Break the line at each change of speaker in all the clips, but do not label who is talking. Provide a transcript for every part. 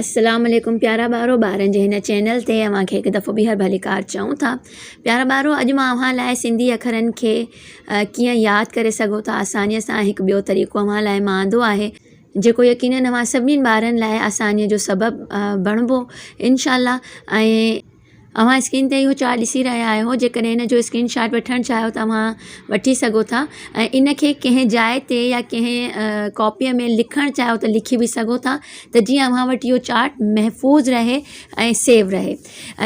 السلام عليڪم پيارا ٻارو ٻارن جي هن چينل تي اوهان کي هڪ دفعو ٻيهر ڀليڪار چئون ٿا پيارا ٻارو اڄ مان اوهان لاء سنڌي اکرن کي ڪيئن ياد ڪري سگهو ٿا آسانيء سان هڪ ٻيو طريقو اوهان لاء مان آندو آهي جيڪو يقينن اوهان سڀني ٻارن لاء آسانيء جو سبب بڻبو انشاء الله ۽ اوهان اسڪرين تي اهو چارٽ ڏسي رهيا آهيو جيڪڏهن ان جو اسڪرين شاٽ وٺڻ چاهيو ته اوهان وٺي سگهو ٿا ۽ ان کي ڪنهن جاء تي يا ڪنهن ڪاپيء ۾ لکڻ چاهيو ته لکي به سگهو ٿا ته جيئن اوهان وٽ اهو چارٽ محفوظ رهي ۽ سيو رهي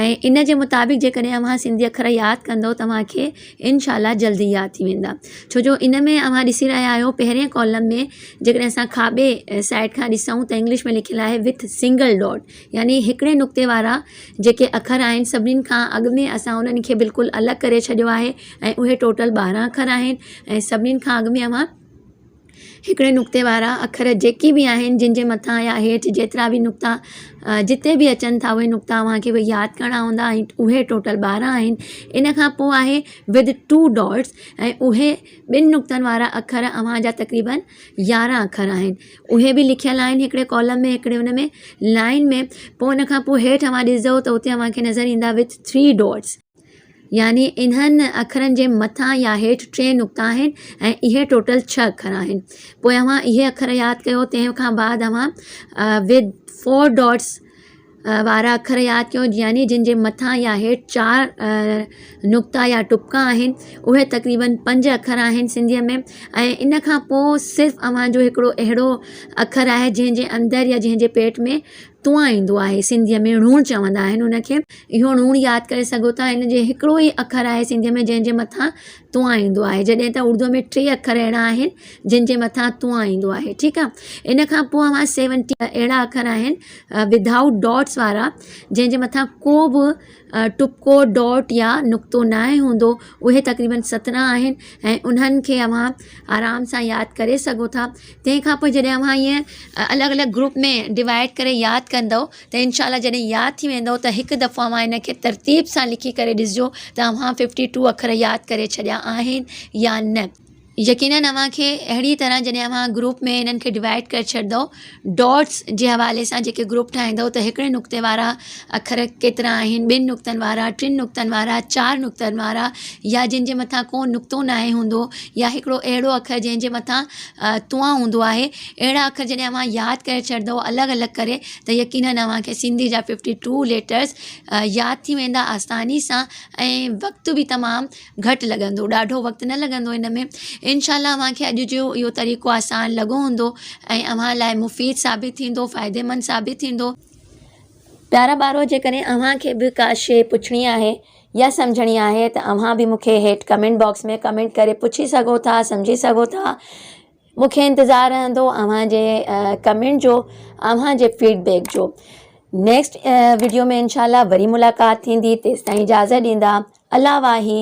۽ ان جي مطابق جيڪڏهن اوهان سنڌي اکر ياد ڪندو توهان کي انشاء الله جلدي ياد ٿي ويندا ڇو جو ان ۾ اوهان ڏسي رهيا آهيو پهرين ڪالم ۾ جيڪڏهن اسان کاٻي سائيڊ کان ڏسون ته انگلش ۾ لکيل آهي وٿ سنگل ڊاٽ يعني هڪڙي نقطي وارا جيڪي اکر آهن سڀني کان اڳ ۾ اسان انهن کي بلڪل الڳ ڪري ڇڏيو آهي ۽ اهي ٽوٽل 12 اکر آهن ۽ سڀني کان اڳ ۾ اوهان هڪڙي نقطي وارا اکر جيڪي به آهن جن جي مٿان يا هيٺ جيترا به نقطا جتي به اچن ٿا اهي نقطا اوهان کي ياد ڪرڻا هوندا ۽ اهي ٽوٽل 12 آهن. ان کان پوء آهي ود ٽو ڊاٽس ۽ اهي ٻن نقطن وارا اکر اوهان جا تقريبن 11 اکر آهن. اهي به لکيل آهن هڪڙي ڪالم ۾ هڪڙي ان ۾ لائن ۾ پوء ان کان پوء هيٺ اوهان ڏسندؤ ته اتي اوهان کي نظر ايندا وٿ ٿري ڊاٽس يعني انهن اکرن جي مٿان يا هيٺ ٽي نقطا آهن ۽ اهي ٽوٽل ڇهه اکر آهن پوء اوهان اهي اکر ياد ڪيو تنهن کان بعد اوهان وٿ فور ڊاٽس وارا اکر ياد ڪيو يعني جن جي مٿان يا هيٺ چار نقطا يا ٽپڪا آهن اهي تقريبن پنج اکر آهن سنڌيء ۾ ۽ ان کان پوء صرف اوهان جو هڪڙو اهڙو اکر آهي جنهن جي اندر يا جنهن جي پيٽ ۾ تون ايندو آهي سنڌيء ۾ ڻوڻ چوندا آهن ان کي اهو ڻوڻ ياد ڪري سگهو ٿا ان جي هڪڙو ئي اکر آهي سنڌيء ۾ جنهن جي مٿان تون ايندو آهي جڏهن ته اردوء ۾ ٽي اکر اهڙا آهن جن جي مٿان تون ايندو آهي ٺيڪ آهي ان کان پوء اوهان سيونٽي اهڙا اکر آهن ودائوٽ ڊاٽس وارا جنهن جي مٿان ڪو به ٽپڪو، ڊاٽ يا نقطو ناهي هوندو اهي تقريبن 17 آهن ۽ انهن کي اوهان آرام سان ياد ڪري سگهو ٿا تنهن کان پوء جڏهن اوهان ائين الڳ الڳ گروپ ۾ ڊوائيڊ ڪري ياد ڪندؤ ته انشاء الله جڏهن ياد ٿي ويندو ته هڪ دفعو اوهان ان کي ترتيب سان لکي ڪري ڏسجو ته اوهان ففٽي ٽو اکر ياد ڪري ڇڏيا آهن يا نه. يقينن اوهان کي اهڙي طرح جڏهن اوهان گروپ ۾ انهن کي ڊوائيڊ ڪري ڇڏندؤ ڊاٽس جي حوالي سان جيڪي گروپ ٺاهيندؤ ته هڪڙي نقطي وارا اکر ڪيترا آهن ٻن نقطن وارا ٽن نقطن وارا چار نقطن وارا يا جن جي مٿان ڪو نقطو ناهي هوندو يا هڪڙو اهڙو اکر جنهن جي مٿان تون هوندو آهي اهڙا اکر جڏهن اوهان ياد ڪري ڇڏندؤ الڳ الڳ ڪري ته يقينن اوهان کي سنڌي جا ففٽي ٽو ليٽرس ياد ٿي ويندا آساني سان ۽ وقت به تمام گهٽ لڳندو ڏاڍو وقت نه لڳندو ان ۾ انشاء الله اوهان کي اڄ جو اهو طريقو آسان لڳو هوندو ۽ اوهان لاء مفيد ثابت ٿيندو فائديمند ثابت ٿيندو. پيارا ٻارو جيڪڏهن اوهان کي به ڪا شيء پڇڻي آهي يا سمجهڻي آهي ته اوهان به مون کي هيٺ ڪمينٽ باڪس ۾ ڪمينٽ ڪري پڇي سگهو ٿا سمجهي سگهو ٿا. مون کي انتظار رهندو اوهان جي ڪمينٽ جو اوهان جي فيڊ بيڪ جو. نيڪسٽ وڊيو ۾ انشاء الله وري ملاقات ٿيندي تيستائين اجازت ڏيندا الله واهي.